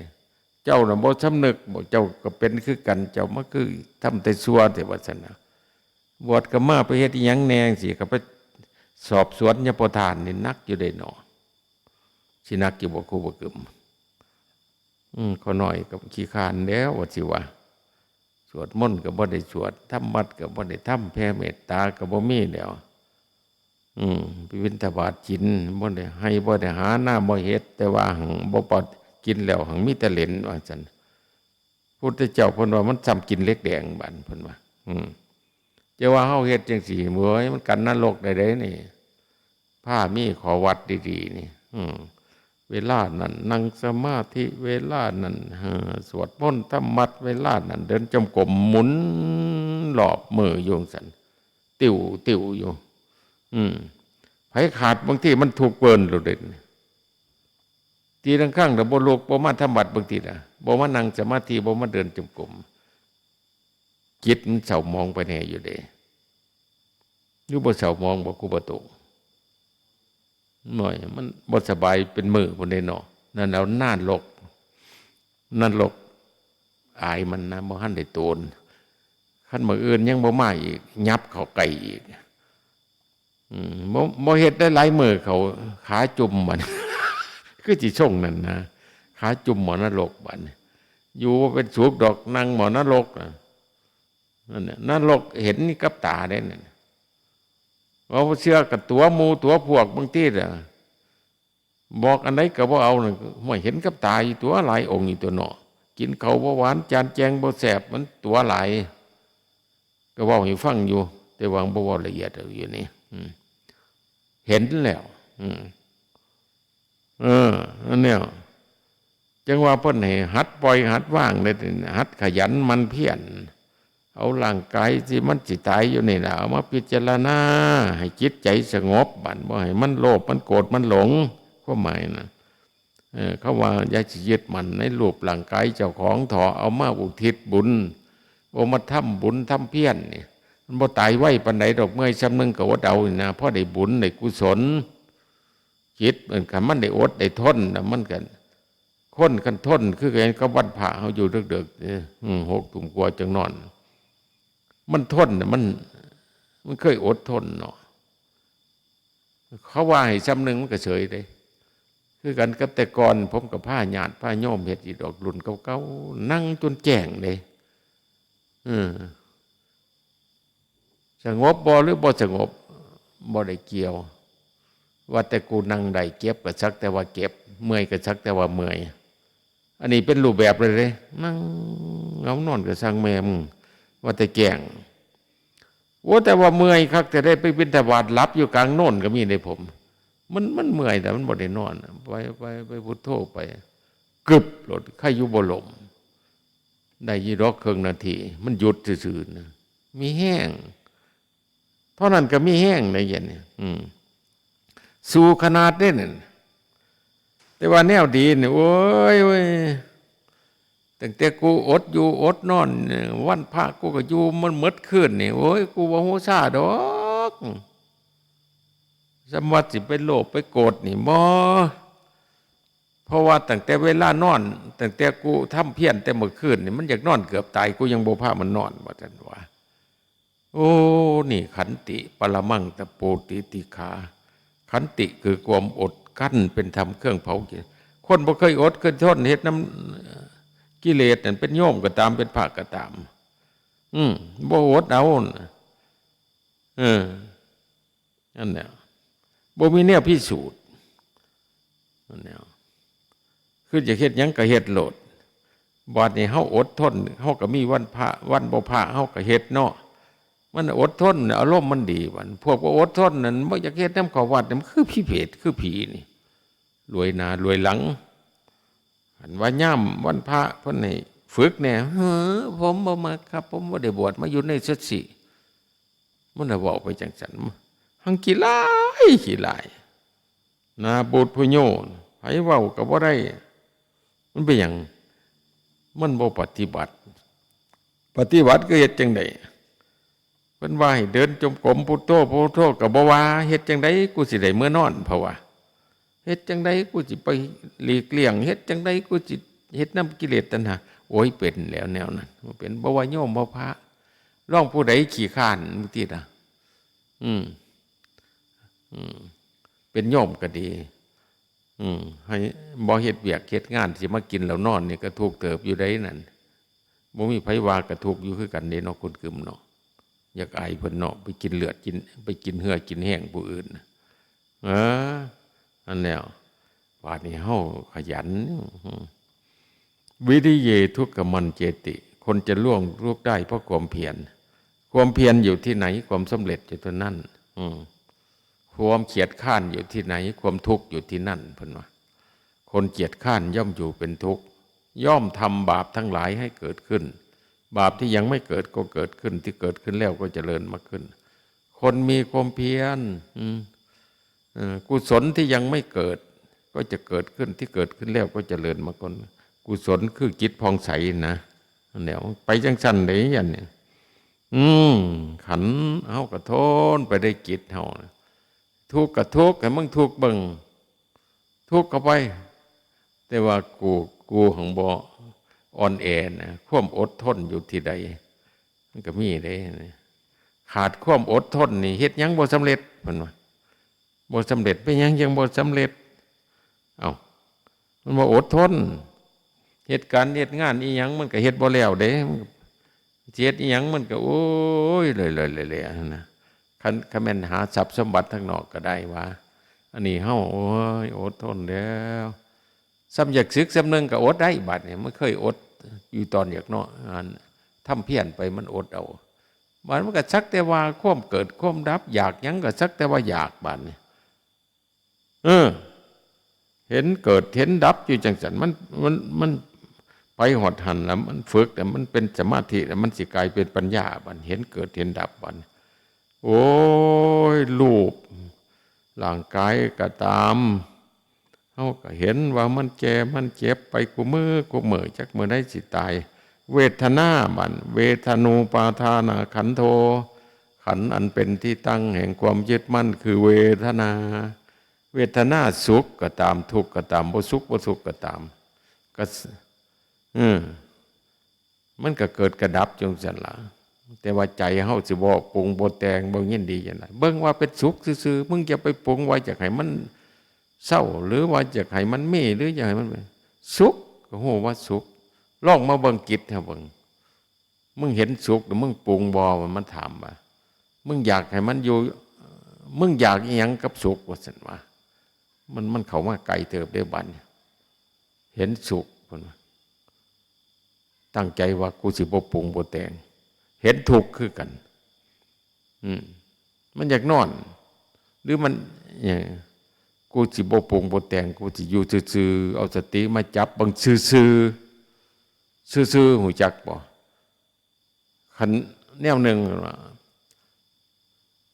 เจ้าน่ะบ่สำนึกบ่ เจ้าก็เป็นคือกัน เจ้ามาคือทำแต่ชั่วแท้ ว่าซั่นนะ บวชก็มาไปเฮ็ดอิหยังแหน่จั่งซี้ ก็ไปสอบสวนยมทูตนี่หนักอยู่เด้เนาะ สิหนักอยู่บ่ ครูบ่กึม อืม ข้อน้อยก็ขี้คร้านแล้ว ว่าสิว่า สวดมนต์ก็บ่ได้สวด ทำวัดก็บ่ได้ทำ แผ่เมตตาก็บ่มีแล้ว อืม ไปบิณฑบาตศีลบ่ได้ ไฮ่บ่ได้หา นาบ่เฮ็ด แต่ว่าหั้งบ่ปอด กินแล้วหั้งมีแต่เหล็น ว่าซั่น พุทธเจ้าเพิ่นว่ามันส่ำกินเหล็กแดง บัดเพิ่นว่า อืม จะว่าเฮาเฮ็ดจั่งซี้ เว้ย มันกันนรกได้เด้นี่ พามีข้อวัดดีๆ นี่ อืม เวลานั้นนั่งสมาธิ เวลานั้น เอ่อ สวดมนต์ทำวัด เวลานั้นเดินจงกรมหมุนรอบมืออยู่จั่งซั้น ติ้วๆ อยู่ อืม ไผขาดบางทีมันทุกข์เปิ้นโลดเด้ ตีลังคังแล้วบ่ลุก บ่มาทำวัดบางทีน่ะ บ่มานั่งสมาธิ บ่มาเดินจงกรม จิตมันเศร้าหมองไปแน่อยู่เด้ อยู่บ่เศร้าหมองบ่ ครูบ่โต หน่อย มันบ่สบายเป็นมื้อพุ้นเด้เนาะ นั่นเอานรก นรกอายมันนะ บ่ทันได้โตน คันมื้ออื่นยังบ่มาอีก ยับเข้าใกล้อีก อืม บ่ บ่เฮ็ดได้หลายมื้อเขาขาจุ่มบัด คือสิส่งนั่นนะ ขาจุ่มหม้อนรกบัด อยู่บ่เป็นสุขดอก นั่งหม้อนรกน่ะ นั่นน่ะ นรกเห็นกับตาเด้นั่นน่ะ เว้าบ่เชื่อก็ตั๋วหมู่ตั๋วพวกบางทีน่ะ บอกอันใดก็บ่เอาน่ะ ห้วย เห็นกับตาอยู่ตั๋ว หลายองค์อยู่ตั๋วเนาะ กินข้าวบ่หวาน จานแจงบ่แซ่บ มันตั๋วหลาย ก็เว้าให้ฟังอยู่ แต่ว่าบ่เว้าละเอียดเอาอยู่นี่ อืม เห็นแล้ว อืม เออ นั่นเนี่ย จังว่าเพิ่นให้หัดปล่อยหัดวางเด้ หัดขยันหมั่นเพียร เอาร่างกายที่มันสิตายอยู่นี่ล่ะ เอามาพิจารณา ให้จิตใจสงบบัด บ่ให้มันโลภ มันโกรธ มันหลง ความหมายนะ เออ เขาว่าอย่าสิยึดมั่นในรูปร่างกายเจ้าของเถาะ เอามาอุทิศบุญ เอามาทำบุญทำเพียรนี่ มันบ่ตายไวปานใดดอก เมื่อยส่ำหนึ่งก็อดเอานี่นะ พอได้บุญได้กุศล จิตมัน คันมันได้อดได้ทนน่ะ มันก็ คนคันทนคือกันกับวันพระเฮาอยู่ดึกๆ เด้อ อืม หกทุ่มกว่าจั่งนอน มันทนน่ะ มัน มันเคยอดทนเนาะ เขาว่าให้ส่ำหนึ่งมันก็เฉยเด้ คือกันกับแต่ก่อน ผมก็พาญาติพาโยมเฮ็ดอีดอก รุ่นเก่าๆ นั่งจนแจ้งเด้ เออ สงบบ่หรือบ่สงบ บ่ได้เกี่ยว ว่าแต่กูนั่งได้ เจ็บก็สักแต่ว่าเจ็บ เมื่อยก็สักแต่ว่าเมื่อย อันนี้เป็นรูปแบบเลยเด้ นั่งเหงานอนก็ช่างแม่มึง ว่าแต่แจ้ง โอ้ แต่ว่าเมื่อยคัก แต่ได้ไปบิณฑบาตหลับอยู่กลางโน่นก็มีในผม มัน มันเมื่อย แต่มันบ่ได้นอน ไป ไป ไปพุทโธไป กึบโลด ใครอยู่บ่ลม ได้ยี่ดอกเคิ่งนาที มันหยุดซื่อๆ นะ มีแฮง เท่านั้นก็มีแฮงได้เย็นนี่ อืม สู้ขนาดเด้นั่น แต่ว่าแนวดีนี่ โอ้ย โอ้ย ตั้งแต่กูอดอยู่อดนอนเนี่ย วันพระกูก็อยู่มันหมดคืนนี่ โอ้ย กูบ่ฮู้ซาดอก สำหรับสิไปโลภไปโกรธนี่บ่ เพราะว่าตั้งแต่เวลานอน ตั้งแต่กูทำเพียรแต่เมื่อคืนนี่ มันอยากนอนเกือบตาย กูยังบ่พามันนอน ว่าซั่นว่า โอ้ นี่ขันติ ปรมังตะปูติติขา ขันติคือความอดกลั้น เป็นธรรมเครื่องเผากิเลส คนบ่เคยอดเคยทน เฮ็ดนำกิเลสนั่น เป็นโยมก็ตาม เป็นพระก็ตาม อืม บ่อดเอาน่ะ เออ นั่นแหละ บ่มีแนวพิสูจน์ นั่นแหละ คือจะเฮ็ดหยังก็เฮ็ดโลด บาดนี้เฮาอดทน เฮาก็มีวันพระ วันบ่พระ เฮาก็เฮ็ดเนาะ มันอดทน อารมณ์มันดี บัดพวกบ่อดทนนั่น บ่อยากเฮ็ดนำเข้าวัดนี่ มันคือผีเปรต คือผีนี่ รวยหน้ารวยหลัง หันว่ายามวันพระเพิ่นให้ฝึกแหน่ "เฮ้อ ผมบ่มักครับ ผมบ่ได้บวชมาอยู่ในสัตว์สิ" มันน่ะเว้าไปจั่งซั้น หังขี้ร้าย ขี้ร้าย หน้าบูดผู้โย่ ไผเว้าก็บ่ได้ มันเป็นหยัง มันบ่ปฏิบัติ ปฏิบัติก็เฮ็ดจั่งใด เพิ่นว่าให้เดินจงกรม พุทโธ พุทโธ ก็บ่ว่า เฮ็ดจั่งใดกูสิได้เมือนอน เพราะว่า เฮ็ดจั่งใดกูสิไปหลีกเลี่ยง เฮ็ดจั่งใดกูสิเฮ็ดนำกิเลสตัณหา โอ้ย เป็นแล้วแนวนั้น บ่เป็น บ่ว่าโยม บ่พระ ลองผู้ใดขี้คร้าน มึงติดอ่ะ อืม อืม เป็นโยมก็ดี อืม ให้บ่เฮ็ดเวียกเฮ็ดงาน สิมากินแล้วนอนนี่ก็ทุกข์เติบอยู่ได้นั่น บ่มีไผว่าก็ทุกข์อยู่คือกันเด้เนาะ คุณกึมเนาะ อยากอายเพิ่นเนาะ ไปกินเลือดกิน ไปกินเหือกินแฮงผู้อื่นน่ะ เออ อันแล้ว บาดนี้เฮาขยัน วิริเย ทุกขมันเจติ คนจะล่วงทุกข์ได้เพราะความเพียร ความเพียรอยู่ที่ไหน ความสำเร็จอยู่ที่นั่น อืม ความเกียจคร้านอยู่ที่ไหน ความทุกข์อยู่ที่นั่น เพิ่นว่า คนเกียจคร้านย่อมอยู่เป็นทุกข์ ย่อมทำบาปทั้งหลายให้เกิดขึ้น บาปที่ยังไม่เกิดก็เกิดขึ้น ที่เกิดขึ้นแล้วก็เจริญมากขึ้น คนมีความเพียร อืม เอ่อ กุศลที่ยังไม่เกิด ก็จะเกิดขึ้น ที่เกิดขึ้นแล้วก็เจริญมากขึ้น กุศลคือจิตผ่องใสนะ นั่นแหละ ไปจั่งซั้นเด้ อันนี้ อืม ขันเฮาก็ทนไปได้ จิตเฮานะ ทุกข์ก็ทุกข์ ให้มึงทุกข์เบิ่ง ทุกข์เข้าไป แต่ว่ากู กูหั้นบ่อ่อนแอนะ ความอดทนอยู่ที่ใด มันก็มีเด้ ขาดความอดทนนี่เฮ็ดหยังบ่สำเร็จ เพิ่นว่า บ่สำเร็จ เป็นหยังจั่งบ่สำเร็จ เอ้า มันบ่อดทน เฮ็ดการเฮ็ดงานอีหยังมันก็เฮ็ดบ่แล้วเด้ สิเฮ็ดอีหยังมันก็ โอ้ย เลยๆๆๆ นะ คัน คันแม่นหาทรัพย์สมบัติทางนอกก็ได้ว่า อันนี้เฮา โอ้ย อดทนแล้ว ส่ำอยากสึกส่ำหนึ่งก็อดได้ บัดนี้มันเคยอดอยู่ตอนอยากเนาะ อันทำเพียรไปมันอดเอา บัดมันก็สักแต่ว่าความเกิดความดับ อยากหยังก็สักแต่ว่าอยาก บัดนี้ เออ เห็นเกิดเห็นดับอยู่จังซั่น มัน มัน มันไปฮอดหั่นแล้ว มันฝึกแล้ว มันเป็นสมาธิแล้ว มันสิกลายเป็นปัญญา บัดเห็นเกิดเห็นดับ บัด โอ้ย รูปร่างกายก็ตาม เฮาก็เห็นว่ามันแก่มันเจ็บไปคู่มื้อคู่มื้อ จักมื้อใดสิตาย เวทนา บัด เวทนูปาทานาขันโธ ขันธ์อันเป็นที่ตั้งแห่งความยึดมั่นคือเวทนา เวทนาสุขก็ตาม ทุกข์ก็ตาม บ่สุขบ่ทุกข์ก็ตาม ก็ เออ มันก็เกิดกระดับอยู่จั่งซั่นล่ะ แต่ว่าใจเฮาสิบ่ปรุงบ่แต่งบ่ยินดีจั่งใด เบิ่งว่าเป็นสุขซื่อๆ มึงอย่าไปปรุงว่าอยากให้มันเศร้า หรือว่าอยากให้มันมี หรืออยากให้มันเป็นสุข ก็ฮู้ว่าสุข ลองมาเบิ่งจิตเฮาเบิ่ง มึงเห็นสุข หรือมึงปรุงบ่ มัน มันถามว่า มึงอยากให้มันอยู่ มึงอยากอีหยังกับสุข ว่าซั่นว่า มัน มันเข้ามาไกลเติบเด้บัดนี้ เห็นสุข เพิ่นว่า ตั้งใจว่ากูสิบ่ปรุงบ่แต่ง เห็นทุกข์คือกัน อืม มันอยากนอน หรือมัน เอ่อ กูสิบ่ปรุงบ่แต่ง กูสิอยู่ซื่อๆ เอาสติมาจับเบิ่งซื่อๆ ซื่อๆ ฮู้จักบ่ คันแนวหนึ่งว่า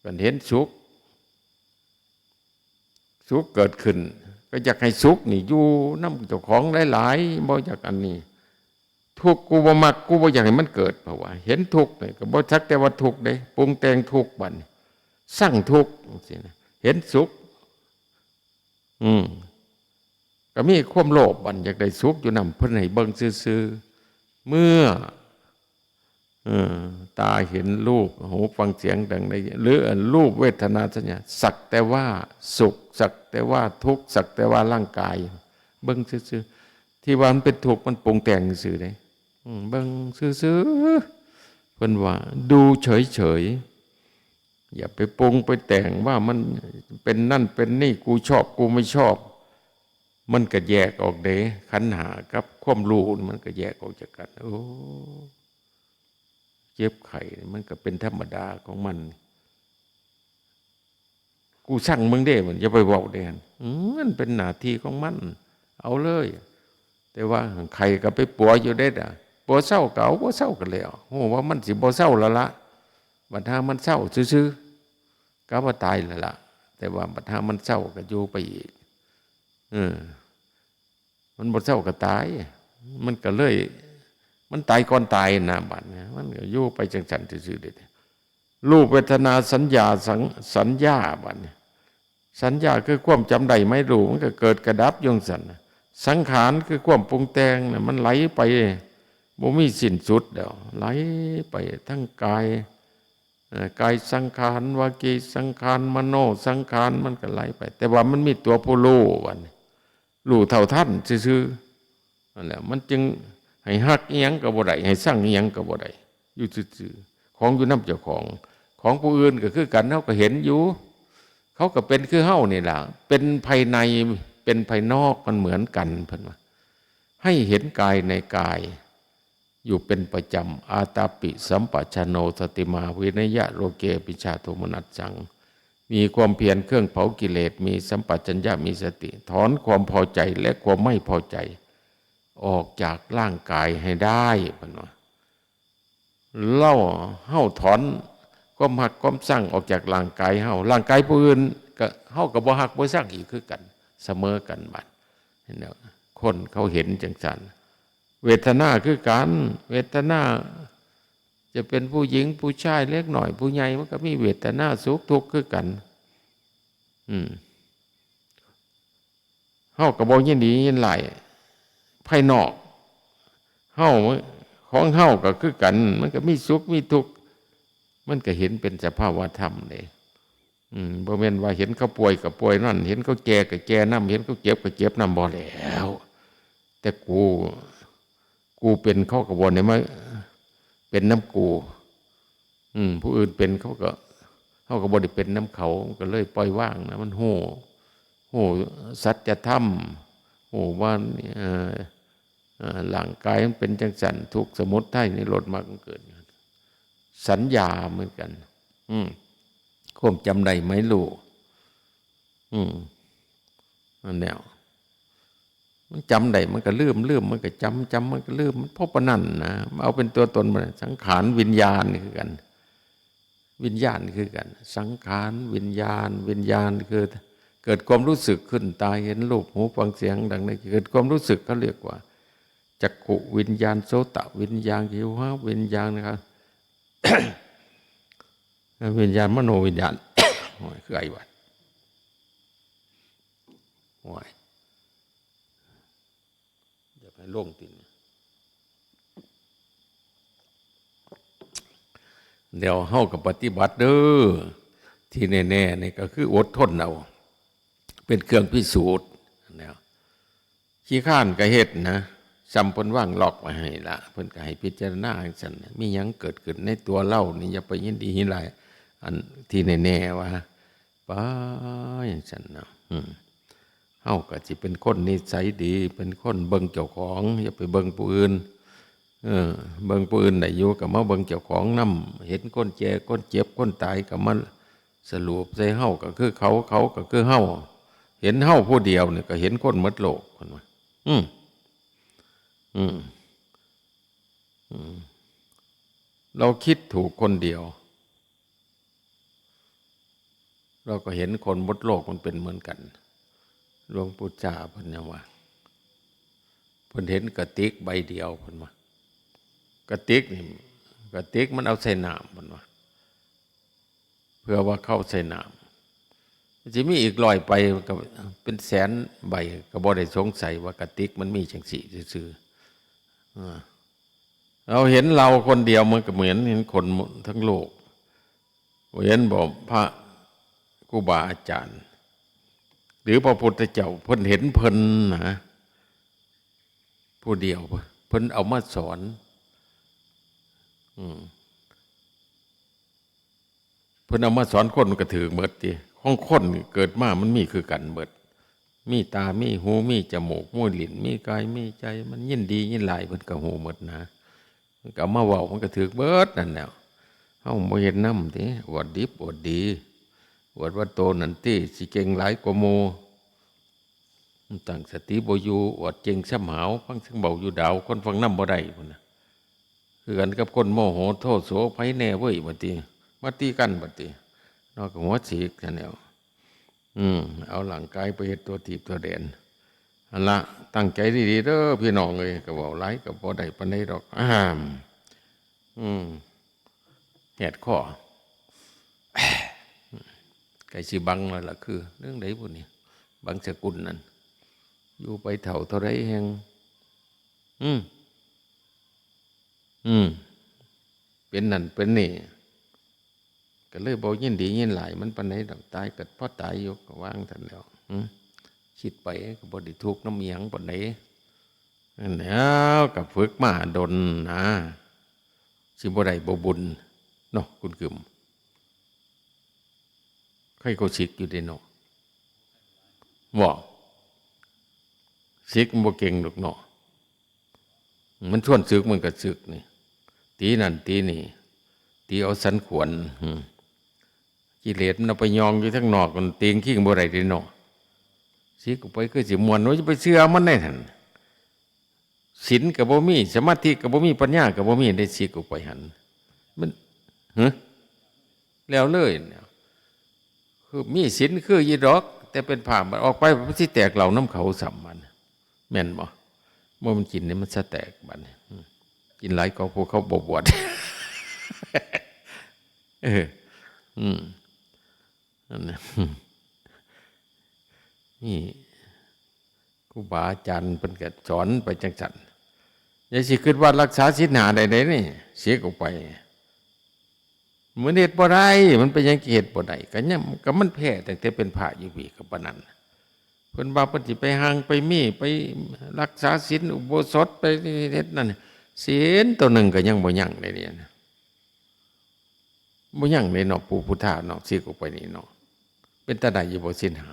คันเห็นสุข สุขเกิดขึ้น ก็อยากให้สุขนี่อยู่นำเจ้าของหลายๆ บ่อยากอันนี้ ทุกข์กูบ่มัก กูบ่อยากให้มันเกิด เพราะว่าเห็นทุกข์นี่ก็บ่สักแต่ว่าทุกข์เด้ ปรุงแต่งทุกข์บัดนี้ ซังทุกข์จั่งซี้นะ เห็นสุข อืม ก็มีความโลภบัดนี้ อยากได้สุขอยู่นำ เพิ่นให้เบิ่งซื่อๆ เมื่อ เออ ตาเห็นรูป หูฟังเสียงดังได้ หรือรูป เวทนา สัญญา สักแต่ว่าสุข สักแต่ว่าทุกข์ สักแต่ว่าร่างกาย เบิ่งซื่อๆ ที่ว่ามันเป็นทุกข์มันปรุงแต่งซื่อเด้ อืม เบิ่งซื่อๆ เพิ่นว่าดูเฉยๆ อย่าไปปรุงไปแต่งว่ามันเป็นนั่นเป็นนี่ กูชอบ กูไม่ชอบ มันก็แยกออกเด้ ขันธ์ห้ากับความรู้มันก็แยกออกจากกัน โอ้ เจ็บไข้มันก็เป็นธรรมดาของมัน กูซังมึงเด้ มันอย่าไปเว้าเด้ อืม มันเป็นหน้าที่ของมัน เอาเลย แต่ว่าไข้ก็ไปปัวอยู่เด้น่ะ ปัวเซาก็เอา บ่เซาก็แล้ว ฮู้ว่ามันสิบ่เซาแล้วละ บัดห่ามันเซาซื่อๆ กะว่าตายแล้วละ แต่ว่าบัดห่ามันเซาก็อยู่ไปอีก เออ มันบ่เซาก็ตาย มันก็เลย มันตายก่อนตายนะ บัดนี้ มันก็อยู่ไปจั่งซั่นซื่อๆ เด้ รูป เวทนา สัญญา สัง สัญญา บัดนี้ สัญญาคือความจำได้หมายรู้ มันก็เกิดกระดับอยู่จั่งซั่นน่ะ สังขารคือความปรุงแต่งน่ะ มันไหลไป บ่มีสิ้นสุดแล้ว ไหลไปทั้งกาย เอ่อ กายสังขาร วจีสังขาร มโนสังขาร มันก็ไหลไป แต่ว่ามันมีตัวผู้รู้ บัดนี้ รู้เท่าทันซื่อๆ นั่นแหละ มันจึงให้ฮักอิหยังก็บ่ได้ ให้ซังอิหยังก็บ่ได้ อยู่ซื่อๆ ของอยู่นำเจ้าของ ของผู้อื่นก็คือกัน เฮาก็เห็นอยู่ เขาก็เป็นคือเฮานี่ล่ะ เป็นภายใน เป็นภายนอก มันเหมือนกัน เพิ่นว่า ให้เห็นกายในกาย อยู่เป็นประจำ อาตาปิ สัมปชัญโญ สติมา วิริยะ โลเก อภิชฌาโทมนัสสัง มีความเพียรเครื่องเผากิเลส มีสัมปชัญญะ มีสติ ถอนความพอใจและความไม่พอใจ ออกจากร่างกายให้ได้ เพิ่นว่า เฮา เฮาถอนความฮักความซังออกจากร่างกายเฮา ร่างกายผู้อื่นก็ เฮาก็บ่ฮักบ่ซังอีกคือกัน เสมอกันบัด เห็นแล้ว คนเขาเห็นจั่งซั่น เวทนาคือกัน เวทนา จะเป็นผู้หญิงผู้ชาย เล็กน้อยผู้ใหญ่ มันก็มีเวทนาสุขทุกข์คือกัน อืม เฮาก็บ่ยินดียินร้าย ภายนอก เฮา ของเฮาก็คือกัน มันก็มีสุขมีทุกข์ มันก็เห็นเป็นสภาวะธรรมเด้ อืม บ่แม่นว่าเห็นเขาป่วยก็ป่วยนำ เห็นเขาแก่ก็แก่นำ เห็นเขาเจ็บก็เจ็บนำ บ่แล้ว แต่กู กูเป็น เขาก็บ่ได้มาเป็นนำกู อืม ผู้อื่นเป็น เขาก็ เฮาก็บ่ได้เป็นนำเขา ก็เลยปล่อยวางนะ มันฮู้ ฮู้สัจธรรม ฮู้ว่า เอ่อ เอ่อ ร่างกายมันเป็นจั่งซั้น ทุกข์ สมุทัย นิโรธ มรรค มันเกิด สัญญาเหมือนกัน อืม ความจำได้ไหมลูก อืม นั่นแหละ มันจำได้มันก็ลืม ลืมมันก็จำ จำมันก็ลืม มันเพราะปานนั้นนะ มันเอาเป็นตัวตนบ่ได้ สังขารวิญญาณนี่คือกัน วิญญาณคือกัน สังขารวิญญาณ วิญญาณคือ เกิดความรู้สึกขึ้น ตาเห็นรูป หูฟังเสียง ดังนั้น เกิดความรู้สึก เขาเรียกว่า จักขุวิญญาณ โสตวิญญาณ ชิวหวิญญาณนะครับ วิญญาณ มโนวิญญาณ โอ้ย คือไอหวัด โอ้ย อยากให้ลงติ เดี๋ยวเฮาก็ปฏิบัติเด้อ ที่แน่ๆ นี่ก็คืออดทนเอา เป็นเครื่องพิสูจน์ แนว ขี้คร้านก็เฮ็ดนะ ซ่ำเพิ่นวางล็อกไว้ให้ละ เพิ่นก็ให้พิจารณาจั่งซั้นนะ มีหยังเกิดขึ้นในตัวเรานี่ อย่าไปยินดียินร้าย อันที่แน่ๆ ว่า ไปจั่งซั้นเนาะ อืม เฮาก็สิเป็นคนนิสัยดี เป็นคนเบิ่งเจ้าของ อย่าไปเบิ่งผู้อื่น เออ เบิ่งผู้อื่นได้อยู่ ก็มาเบิ่งเจ้าของนำ เห็นคนแก่ คนเจ็บ คนตาย ก็มาสรุปใส่เฮาก็คือเขา เขาก็คือเฮา เห็นเฮาผู้เดียวนี่ก็เห็นคนหมดโลก เพิ่นว่า อืม อืม อืม เราคิดถูกคนเดียว เราก็เห็นคนหมดโลกมันเป็นเหมือนกัน หลวงปู่จาเพิ่นยังว่า เพิ่นเห็นกระติกใบเดียว เพิ่นว่า กระติกนี่ กระติกมันเอาใส่น้ำ เพิ่นว่า เพื่อว่าเข้าใส่น้ำ มันสิมีอีกร้อยใบ ก็เป็นแสนใบ ก็บ่ได้สงสัยว่ากระติกมันมีจั่งซี้ซื่อๆ อ่า เราเห็นเราคนเดียว มันก็เหมือนเห็นคนทั้งโลก เห็นบ่ พระครูบาอาจารย์ หรือพระพุทธเจ้า เพิ่นเห็นเพิ่นนะ ผู้เดียว เพิ่นเอามาสอน อืม เพิ่นเอามาสอนคนมันก็ถืกหมดติ ของคนเกิดมามันมีคือกันหมด มีตา มีหู มีจมูก มีลิ้น มีกาย มีใจ มันยินดียินร้าย เพิ่นก็ฮู้หมดนะ มันก็เอามาเว้า มันก็ถืกเบิดนั่นแหล้ว เฮาบ่เฮ็ดนำติ อวดดิบอวดดี อวดว่าโตนั่นติ สิเก่งหลายกว่าหมู่ ตั้งสติบ่อยู่ อวดเก่งซ่ำหาว ฟังเสียงเบาอยู่ดาว คนฟังนำบ่ได้พุ้นน่ะ คือกันกับคนโมโหโทโส ไผแน่เว้ย บัดนี้ มาตีกันบัดนี้ เนาะ ก็หัวฉีกซั่นแหล้ว อืม เอาร่างกายไปเฮ็ดตัวถีบตัวแดน หั่นละ ตั้งใจดีๆ เด้อพี่น้องเอ้ย ก็เว้าหลายก็บ่ได้ปานใดดอก อ้าม อืม แหดคอ ใกล้สิบังแล้วล่ะ คือเรื่องใดบุนี่ บังสกุลนั่น อยู่ไปเฒ่าเท่าใดแฮง อืม อืม เป็นนั่นเป็นนี่ ก็เลยบ่ยินดียินร้ายมันปานใดดอก ตายก็พอตายอยู่ ก็วางซั่นแหล้ว อืม คิดไปก็บ่ได้ทุกข์นำอิหยังปานใด นั่นแหล้ว ก็ฝึกมาดนนะ สิบ่ได้บ่บุญเนาะ คุณกึม ใครก็สิกอยู่เด้เนาะ บ่ สิกมันบ่เก่งดอกเนาะ มันชวนสิกมันก็สิกนี่ ตีนั่นตีนี่ ตีเอาสันขวน อืม กิเลสมันเอาไปยองอยู่ทางนอก มันตีงคิงบ่ได้เด้เนาะ สิกออกไปคือสิม่วน ว่าจะไปเชื่อมันได้หั่น ศีลก็บ่มี สมาธิก็บ่มี ปัญญาก็บ่มี ได้สิกออกไปหั่น มัน ฮะ แล้วเลยเนี่ย คือมีศีลคืออยู่ดอก แต่เป็นพระ บัดออกไปมันสิแตกเหล้านำเขาซ้ำมัน แม่นบ่ บ่มันกินนี่มันสะแตกบัดนี้ อืม กินหลายกว่าพวกเขาบ่บวช เออ อืม นั่นน่ะ นี่ ค ครูบาอาจารย์เพิ่นก็สอนไปจังซั่น อย่าสิคิดว่ารักษาศีลห้าได้เด้นี่ เสียออกไป มันเฮ็ดบ่ได้ มันเป็นหยังสิเฮ็ดบ่ได้ ก็ยัง ก็มันแพ้ตั้งแต่เป็นพระอยู่พี้ ก็ปานนั้น เพิ่นว่าเพิ่นสิไปหังไปมี ไปรักษาศีลอุโบสถ ไปเฮ็ดนั่น ศีลตัวหนึ่งก็ยังบ่ยังเลยเนี่ยนะ บ่ยังเลยเนาะ ปู่พุทธาเนาะ เสียออกไปนี่เนาะ เป็นตาได้อยู่บ่ศีลห้า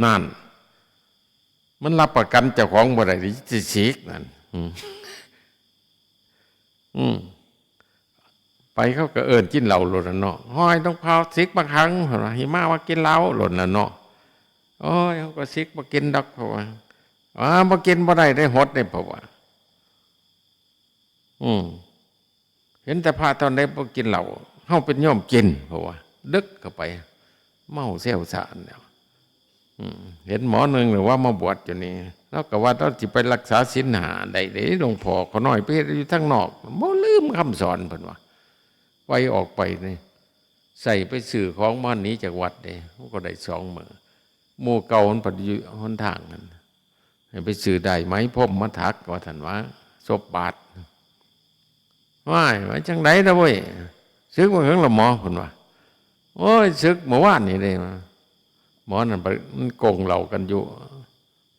นั่น มันรับประกันเจ้าของบ่ได้ สิเสียนั่น อืม อืม ไปเขาก็เอิ้นกินเหล้าโลดน่ะเนาะ "ฮ้อย หลวงพ่อเสียบักหัง" เพิ่นว่า "หิมาว่ากินเหล้า" โลดน่ะเนาะ "โอ้ย เฮาก็เสียบ่กินดอก" เพราะว่า "อ้า บ่กินบ่ได้เด้ หดเด้" เพราะว่า อืม เห็นแต่พระตอนใดบ่กินเหล้า เฮาเป็นโยมกิน เพราะว่า ดึกเข้าไป เมาแซวซ่านแล้ว อืม เห็นหมอหนึ่งหรือว่ามาบวชอยู่นี่ ลาวก็ว่าลาวสิไปรักษาศีลห้าได้เด้ หลวงพ่อ ข้าน้อยไปเฮ็ดอยู่ทางนอก บ่ลืมคำสอนเพิ่นว่า ไปออกไปนี่ ใส่ไปซื้อของมาหนีจากวัดเด้ มันก็ได้สองมื้อ หมู่เก่ามันพัดอยู่หนทางนั่น ให้ไปซื้อด้ายไหมพรมมาถัก ว่าซั่นว่า ศพบาด "ว้าย ว่าจังใดล่ะเว้ย สึกบ่เหิงล่ะหมอ" เพิ่นว่า "โอ้ย สึกเมื่อวานนี่เด้" หมอนั่นไป มันกงเหล้ากันอยู่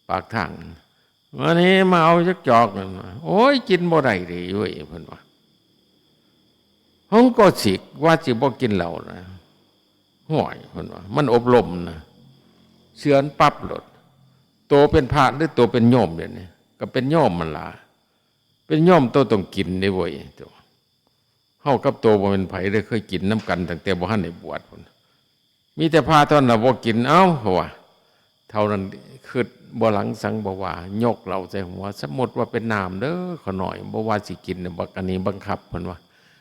ปากทาง "วันนี้มาเอาจักจอก" นั่นว่า "โอ้ย กินบ่ได้เด้เว้ย" เพิ่นว่า "เฮาก็สิว่าสิบ่กินเหล้านะ" "ห้วย" เพิ่นว่า "มันอบรมนะ เชื่อปั๊บโลด โตเป็นพระหรือโตเป็นโยมเดี๋ยวนี้ ก็เป็นโยมมันล่ะ เป็นโยมโตต้องกินเด้เว้ย เฮากับโตบ่แม่นไผเด้ เคยกินนำกันตั้งแต่บ่ทันได้บวชพุ้น มีแต่พระเท่านั้นล่ะบ่กิน เอ้า เพราะว่า เท่านั้นคิดบ่หลังสังบ่ว่า ยกเหล้าใส่หัว สมมุติว่าเป็นน้ำเด้อ ข้าน้อย บ่ว่าสิกินน่ะ บักอันนี้บังคับ เพิ่นว่า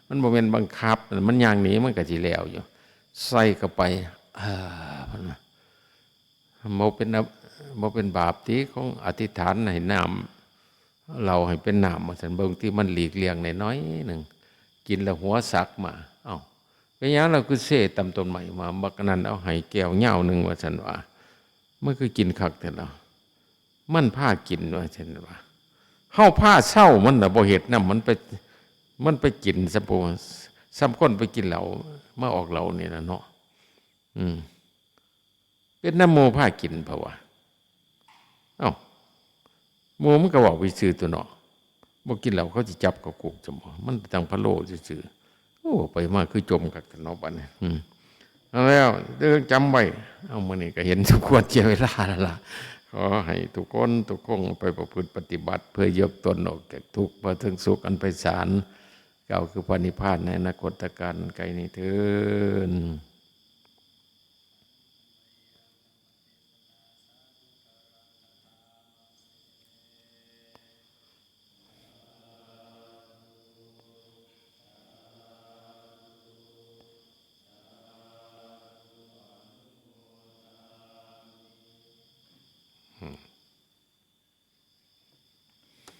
มันบ่แม่นบังคับ มันย่างหนีมันก็สิแล้วอยู่ ใส่เข้าไป เออ เพิ่นว่า บ่เป็น บ่เป็นบาปติ ของอธิษฐานให้น้ำ เหล้าให้เป็นน้ำ ว่าซั่น เบิ่งติ มันหลีกเลี่ยงได้น้อยหนึ่ง กินแล้วหัวสักมา เอ้า เป็นหยังเราคือเซตำต้นไม้มา บักอันนั้นเอาให้แก้วเหย้าหนึ่ง ว่าซั่นว่า มันคือกินคักแท้เนาะ มันพากิน ว่าซั่นว่า เฮาพาเซามันน่ะ บ่เฮ็ดนำ มันไป มันไปกินซะปู ส่ำคนไปกินเหล้า มาออกเหล้านี่ล่ะเนาะ อืม เป็นนำหมู่พากิน เพราะว่า เอ้า หมู่มันก็เว้าซื่อๆ ตั๊วเนาะ บ่กินเหล้าเขาสิจับเข้าคุกซั่นบ่ มันตั้งพะโล้ซื่อๆ โอ้ ไปมาคือจมคักแท้เนาะบัดนี้ อืม เอาแล้ว เรื่องจำไว้ เอา มื้อนี้ก็เห็นสมควรแก่เวลาแล้วล่ะ ขอให้ทุกคนทุกคงไปประพฤติปฏิบัติ เพื่อยกตนออกจากทุกข์ เพื่อถึงสุขอันไพศาล กล่าวคือพระนิพพานในอนาคตกาลอันไกลนี้เทอญ